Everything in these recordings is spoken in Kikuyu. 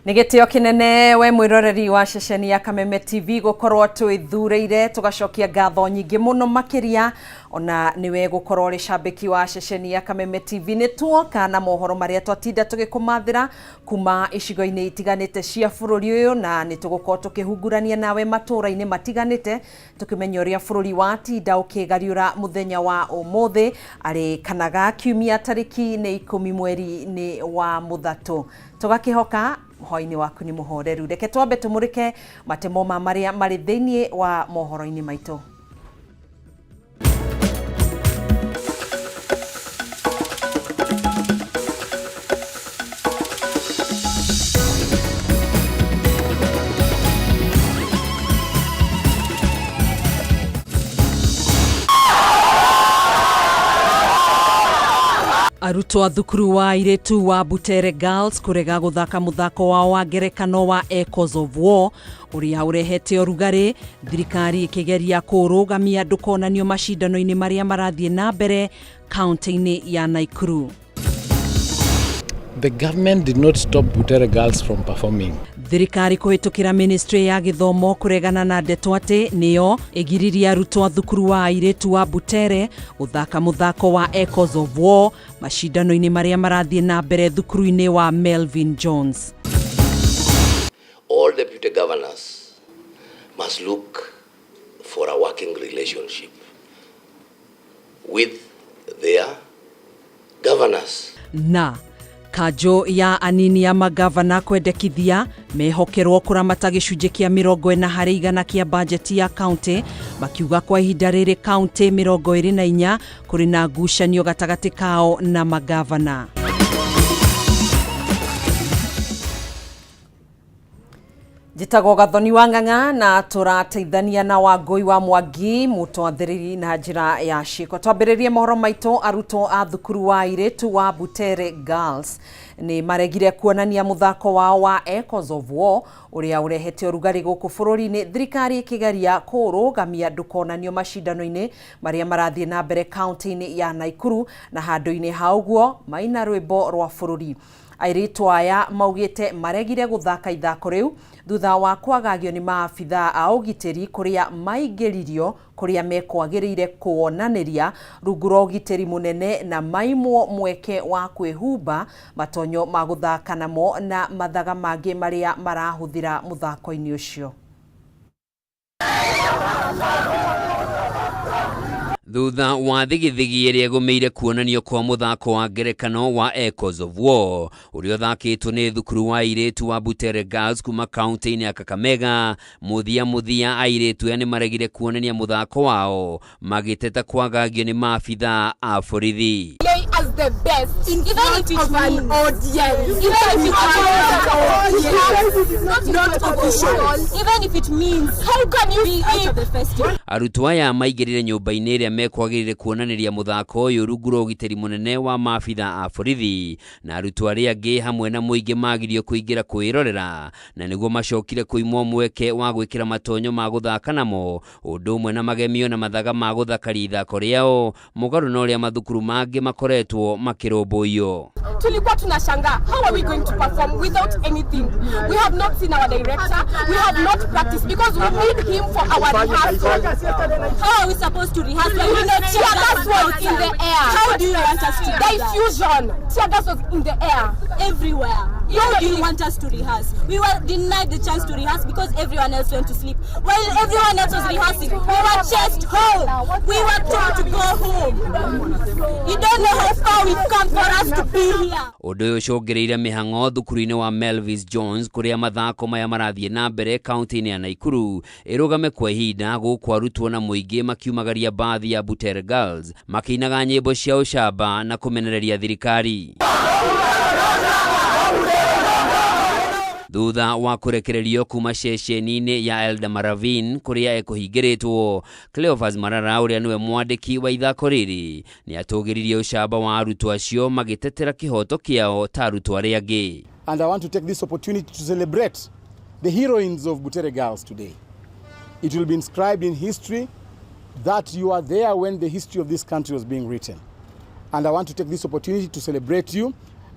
Nĩ gĩtĩo kĩnene we mwĩroreri wa ceceni ya Kameme TV gũkorwo twĩthurĩire, tũgacokia ngatho nyingĩ mũno makĩria ona nĩwe gũkorwo ũrĩ cambĩki wa ceceni ya Kameme TV. Nĩ tuoka na mohoro marĩa twatinda tũgĩkũmathĩra kuma icigo-inĩ itiganĩte cia bũrũri ũyũ, na nĩ tũgũkorwo tũkĩhungurania nawe matũũra-inĩ matiganĩte tũkĩmenya ũrĩa bũrũri watinda ũkĩgariũra mũthenya wa ũmũthĩ arĩ kana ga kiumia tarĩki nĩ 10 mweri-inĩ wa Mũthatũ. Tũgakĩhoka hwaĩ-inĩ waku nĩ mũhoreru. Reke twambe tũmũrĩke matemo ma marĩa marĩ thĩinĩ wa mohoro-inĩ maitũ. Arutwo a thukuru wa airĩtu wa Butere Girls kũrega gũthaka mũthako wao wa ngerekano wa Echoes of War ũrĩa ũrehete ũrugarĩ, thirikari ĩkĩgeria kũũrũgamia ndũkonanio macindano-inĩ marĩa marathiĩ na mbere kaunti-inĩ ya Nakuru. The government did not stop Butere Girls from performing. Thirikari kũhĩtũkĩra ministry ya gĩthomo kũregana na ndeto atĩ nĩyo ĩgiririe arutwo a thukuru wa airĩtu wa Butere gũthaka mũthako wa Echoes of War macindano-inĩ marĩa marathiĩ na mbere thukuru-inĩ wa Melvin Jones. All deputy governors must look for a working relationship with their governors. Na kanjũ ya anini ya magavana kwendekithia mehokerwo kũramata gĩcunjĩ kĩa 40% kĩa bajeti ya kaunti, makiuga kwa ihinda rĩrĩ kaunti 24 kũrĩ na ngucanio gatagatĩ kao na magavana. Njĩtagwo Gathoni wa Ng'ang'a na tũrateithania na Wangũi wa Mwangi mũtwathĩrĩri na njĩra ya ciĩko. Twambĩrĩrie mohoro maitũ, arutwo a thukuru wa airĩtu wa Butere Girls nĩ maregire kuonania mũthako wao wa Echoes of War ũrĩa ũrehete ũrugarĩ gũkũ bũrũri-inĩ, thirikari ĩkĩgeria kũũrũgamia ndũkonanio macindano-inĩ marĩa marathiĩ na mbere kaunti-inĩ ya Nakuru, na handũ-inĩ ha ũguo maina rwĩmbo rwa bũrũri. Airĩtu aya maugĩte maregire gũthaka ithako rĩu thutha wa kwagagio nĩ maabithaa a ũgitĩri kũrĩa maingĩririo kũrĩa mekwagĩrĩire kuonanĩria rungu rwa ũgitĩri mũnene, na maimwo mweke wa kwĩhumba matonyo ma gũthaka namo na mathaga mangĩ marĩa marahũthĩra mũthako-inĩ ũcio. Thutha wa thigithigi ĩrĩa ĩgũmĩire kuonanio kwa mũthako wa ngerekano wa Echoes of War ũrĩa ũthakĩtwo nĩ thukuru wa airĩtu wa Butere Girls kuma kaunti-inĩ ya Kakamega, mũthia mũthia airĩtu aya nĩ maregire kuonania mũthako wao magĩteta kwagagio nĩ maabithaa a borithi. Play as the best in front of an audience. Even if it means not official. Even if it means how can you be out of the festival? Arutwo aya maingĩrire nyũmba-inĩ ĩrĩa mekwagĩrĩire kuonanĩria mũthako ũyũ rungu rwa ũgitĩri mũnene wa maabithaa a borithi, na arutwo arĩa angĩ hamwe na mũingĩ magirio kũingĩra kwĩrorera, na nĩguo macokire kũimwo mweke wa gwĩkĩra matonyo ma gũthaka namo, ũndũ ũmwe na magemio na mathaga ma gũthakaria ithako rĩao, mũgarũ na ũrĩa mathukuru mangĩ makoretwo makĩrũmbũiyo. Tulikuwa tunashangaa, how are we going to perform without anything? We have not seen our director, we have not practiced because we need him for our rehearsal. How are we supposed to rehearse when we know tear gas was in the air? How do you want us to do that? Diffusion. Tear gas was in the air. Everywhere. How do you want us to rehearse? We were denied the chance to rehearse because everyone else went to sleep. While everyone else was rehearsing, we were chased home. We were told to go home. You don't know how far we've come for us to be here. Ũndũ ũyũ ũcũngĩrĩire mĩhang'o thukuru-inĩ wa Melvis Jones kũrĩa mathako maya marathiĩ na mbere kaunti-inĩ ya Nakuru ĩrũgame kwa ihinda, gũkũ arutwo na mũingĩ makiumagaria bathi ya Butere Girls makĩinaga nyĩmbo cia ũcamba na kũmenereria thirikari. Thutha wa kũrekererio kuma ceceni-inĩ ya Eldama Ravine kũrĩa ekũhingĩrĩtwo, Cleophas Marara ũrĩa nĩwe mwandĩki wa ithako rĩrĩ nĩ atũgĩririe ũcamba wa arutwo acio magĩtetera kĩhoto kĩao ta arutwo arĩa angĩ. And I want to take this opportunity to celebrate the heroines of Butere Girls today. It will be inscribed in history that you are there when the history of this country was being written. And I want to take this opportunity to celebrate you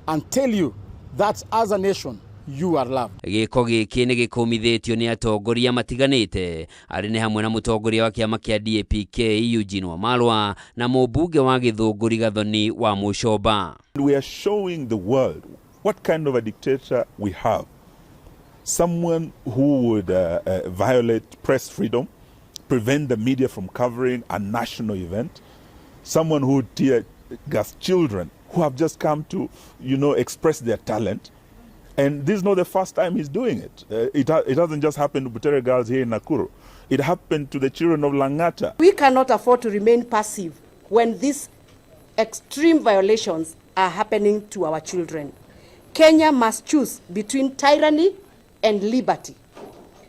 and tell you that as a nation, You are loved. Gĩko gĩkĩ nĩ gĩkũmithĩtio nĩ atongoria matiganĩte arĩ nĩ hamwe na mũtongoria wa kĩama kĩa DAP-K Eugene Wamalwa na mũmbunge wa Gĩthũngũri Gathoni wa Mũcomba. We are showing the world what kind of a dictator we have. Someone who would violate press freedom, prevent the media from covering a national event, someone who would tear gas children who have just come to, express their talent. And this is not the first time he's doing it. It hasn't just happened to Butere girls here in Nakuru. It happened to the children of Langata. We cannot afford to remain passive when these extreme violations are happening to our children. Kenya must choose between tyranny and liberty.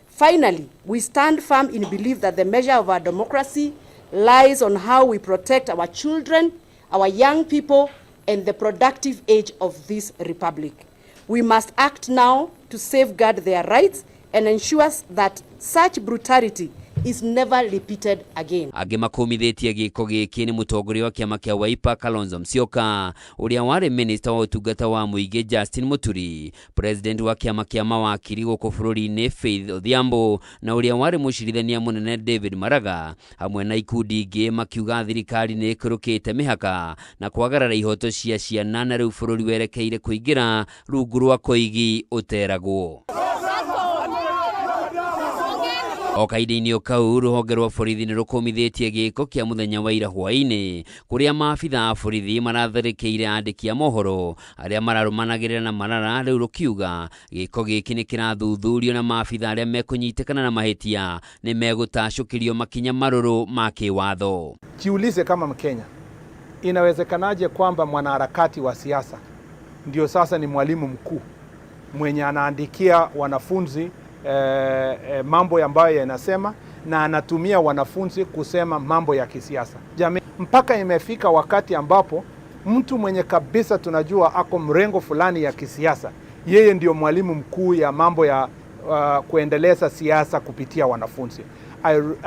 Finally, we stand firm in belief that the measure of our democracy lies on how we protect our children, our young people, and the productive age of this republic. We must act now to safeguard their rights and ensure that such brutality is never repeated again. Angĩ makũmithĩtie gĩko gĩkĩ nĩ mũtongoria wa kĩama kĩa Wiper Kalonzo Musyoka, ũrĩa warĩ minista wa ũtungata wa mũingĩ Justin Muturi, president wa kĩama kĩa mawakiri gũkũ bũrũri-inĩ Faith Odhiambo, na ũrĩa warĩ mũcirithania mũnene David Maraga, hamwe na ikundi ingĩ makiuga thirikari nĩ ĩkĩrũkĩte mĩhaka na kwagarara ihoto cia ciana na rĩu bũrũri werekeire kũingĩra rungu rwa koigi ũteragwo. O kahinda-inĩ o kau rũhonge rwa borithi nĩ rũkũmithĩtie gĩko kĩa mũthenya wa ira hwaĩ-inĩ kũrĩa maabitha a borithi maratharĩkĩire andĩki a mohoro arĩa mararũmanagĩrĩra na Marara, rĩu rũkiuga gĩko gĩkĩ nĩ kĩrathuthurio na maabitha arĩa mekũnyitĩkana na mahĩtia nĩ megũtacũkĩrio makinya marũrũ ma kĩwatho. Jiulize kama Mkenya, inawezekanaje kwamba mwanaharakati wa siasa ndio sasa ni mwalimu mkuu mwenye anaandikia wanafunzi mambo ambayo yanasema na anatumia wanafunzi kusema mambo ya kisiasa. Jamii, mpaka imefika wakati ambapo mtu mwenye kabisa tunajua ako mrengo fulani ya kisiasa, yeye ndio mwalimu mkuu ya mambo ya kuendeleza siasa kupitia wanafunzi.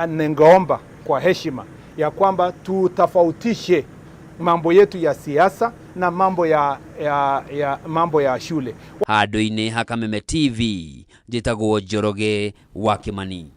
Ningeomba kwa heshima ya kwamba tutofautishe mambo yetu ya siasa na mambo ya mambo ya shule. Handũ-inĩ ha Kameme TV njĩtagwo Njoroge wa Kimani.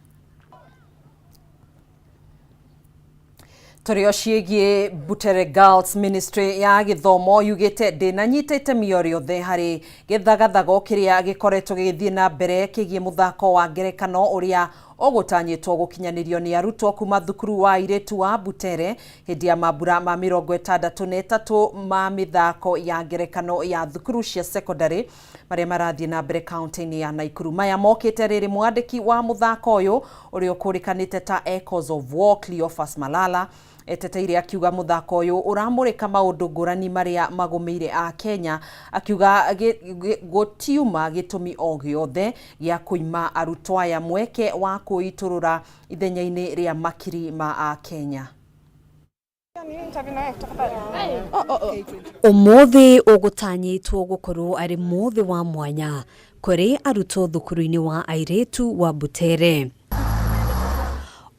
Tũrĩ o ciĩgiĩ Butere Girls Ministry ya gĩthomo yugĩte ndĩnanyita itemi o rĩothe harĩ gĩthagathago kĩrĩa gĩkoretwo gĩgĩthiĩ na mbere kĩgiĩ mũthako wa ngerekano ũrĩa ũgũtanyĩtwo gũkinyanĩrio nĩ arutwo kuma thukuru wa airĩtu wa Butere hĩndĩ ya mambura ma 63 ma mĩthako ya ngerekano ya thukuru cia secondary marĩa marathiĩ na mbere kaunti-inĩ ya Nakuru. Maya mokĩte rĩrĩ mwandĩki wa mũthako ũyũ ũrĩa ũkũrĩkanĩte ta Echoes of War Cleophas Malala eteteire akiuga mũthako ũyũ ũramũrĩka maũndũ ngũrani marĩa magũmĩire a Kenya, akiuga gũtiuma gĩtũmi o gĩothe gĩa kũima arutwo aya mweke wa kwĩitũrũra ithenya-inĩ rĩa makiri ma a Kenya. Ũmũthĩ ũgũtanyĩtwo gũkorwo arĩ mũthĩ wa mwanya kũrĩ arutwo thukuru-inĩ wa airĩtu wa Butere.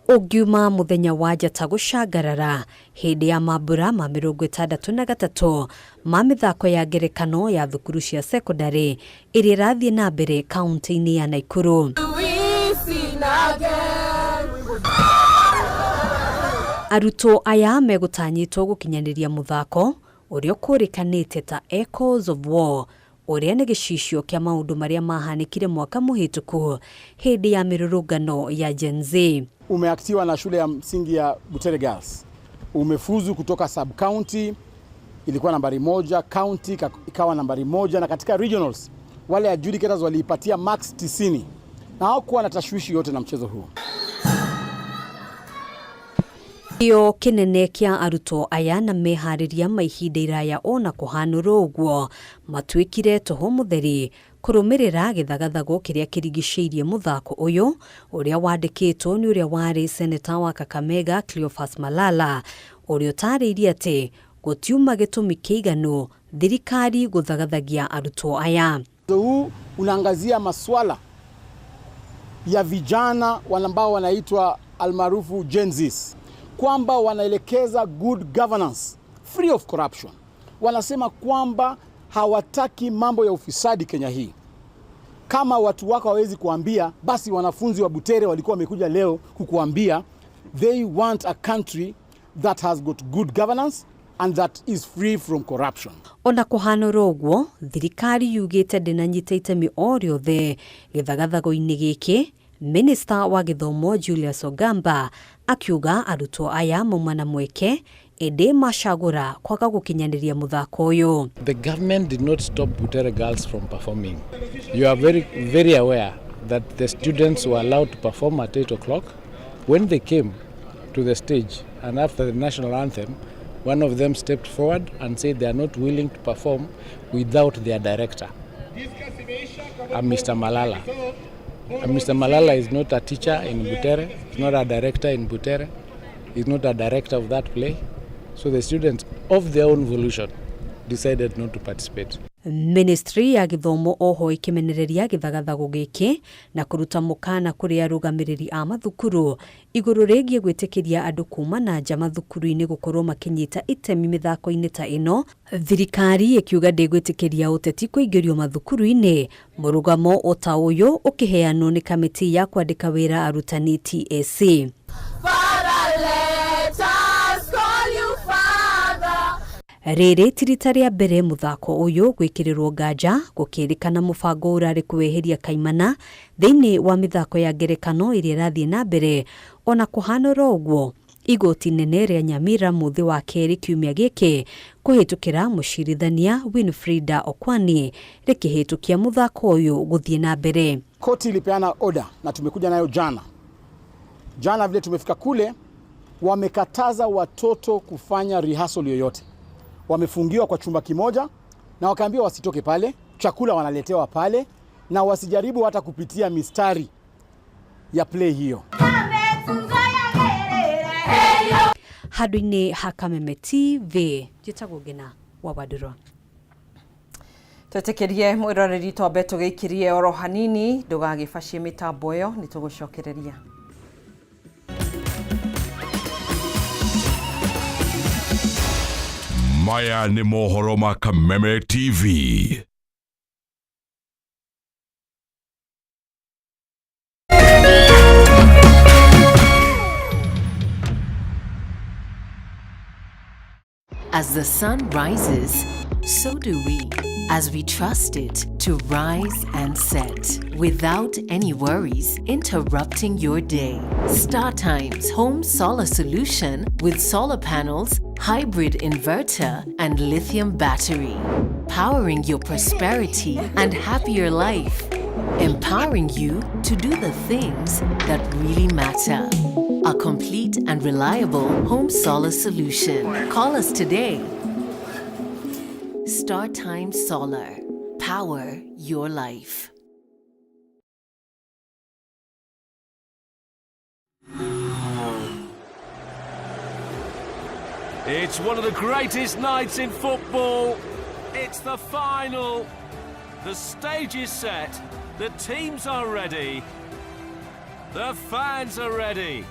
Ũngiuma mũthenya wa njata gũcangarara hĩndĩ ya mambura ma 63 ma mĩthako ya ngerekano ya thukuru cia secondary ĩrĩa ĩrathiĩ na mbere kaunti-inĩ ya Nakuru. Arutwo aya megũtanyĩtwo gũkinyanĩria mũthako ũrĩa ũkũrĩkanĩte ta Echoes of War, ũrĩa nĩ gĩcicio kĩa maũndũ marĩa mahanĩkire mwaka mũhĩtũku hĩndĩ ya mĩrũrũngano ya Gen Z. Umeaktiwa na shule ya msingi ya Butere Girls, umefuzu kutoka sub county, ilikuwa nambari 1, county ikawa nambari 1, na katika regionals wale adjudicators waliipatia max 90 na hawakuwa na tashwishi yote na mchezo huu. Kĩo kĩnene kĩa arutwo aya na meharĩria ma ihinda iraya ona kũhanũrwo ũguo matuĩkire tũhũ mũtheri kũrũmĩrĩra gĩthagathago kĩrĩa kĩrigicĩirie mũthako ũyũ ũrĩa wandĩkĩtwo nĩ ũrĩa warĩ seneta wa Kakamega Cleophas Malala, ũrĩa ũtarĩirie atĩ gũtiuma gĩtũmi kĩiganu thirikari gũthagathagia arutwo aya. Huu unaangazia maswala ya vijana ambao wanaitwa almaarufu Gen Zs, kwamba wanaelekeza good governance free of corruption. Wanasema kwamba hawataki mambo ya ufisadi Kenya hii. Kama watu wako hawezi kuambia, basi wanafunzi wa Butere walikuwa wamekuja leo kukuambia they want a country that has got good governance and that is free from corruption. Ona kũhanũra ũguo, thirikari yugĩte ndĩnanyita itemi o rĩothe gĩthagathago-inĩ gĩkĩ. Minista wa gĩthomo Julius Ogamba akiuga arutwo aya mauma na mweke ĩndĩ macagũra kwaga gũkinyanĩria mũthako ũyũ. The government did not stop Butere girls from performing. You are very, very aware that the students were allowed to perform at 8 o'clock. When they came to the stage and after the national anthem, one of them stepped forward and said they are not willing to perform without their director, Mr. Malala. Mr. Malala is not a teacher in Butere, he's not a director in Butere, he's not a director of that play. So the students, of their own volition, decided not to participate. Ministry ya gĩthomo oho ĩkĩmenereria gĩthagathago gĩkĩ na kũruta mũkana kũrĩ arũgamĩrĩri a mathukuru igũrũ rĩgiĩ gwĩtĩkĩria andũ kuma na nja mathukuru-inĩ gũkorwo makĩnyita itemi mĩthako-inĩ ta ĩno. Thirikari ĩkiuga ndĩgwĩtĩkĩria ũteti kũingĩrio mathukuru-inĩ, mũrũgamo o ta ũyũ ũkĩheanwo nĩ kamĩtĩ ya kwandĩka wĩra arutani TSC. Father, let us call you Father. Rĩrĩ ti rita rĩa mbere mũthako ũyũ gwĩkĩrĩrwo nganja, gũkĩrĩkana mũbango ũrarĩ kũweheria kaimana thĩinĩ wa mĩthako ya ngerekano ĩrĩa ĩrathiĩ na mbere. Ona kũhanũra ũguo, igoti nene rĩa Nyamira mũthĩ wa kerĩ kiumia gĩkĩ kũhĩtũkĩra mũcirithania Winfrida Okwani rĩkĩhĩtũkia mũthako ũyũ gũthiĩ na mbere. Koti ilipeana order na tumekuja nayo jana. Jana vile tumefika kule, wamekataza watoto kufanya rehearsal yoyote. Wamefungiwa kwa chumba kimoja na wakaambiwa wasitoke pale, chakula wanaletewa pale na wasijaribu hata kupitia mistari ya play hiyo. Handũ-inĩ ha Kameme TV, njĩtagwo Ngina wa Wandũrwa. Twĩtĩkĩrie mwĩroreri twambe tũgĩikirie oro hanini, ndũgagĩbacie mĩtambo ĩyo, nĩ tũgũcokereria. Maya nĩ mohoro ma Kameme TV. As the sun rises, so do we, as we trust it to rise and set without any worries interrupting your day. StarTimes Home Solar Solution with solar panels, hybrid inverter, and lithium battery, powering your prosperity and happier life, empowering you to do the things that really matter. A complete and reliable home solar solution. Call us today. StarTime Solar. Power your life. It's one of the greatest nights in football. It's the final. The stage is set. The teams are ready. The fans are ready.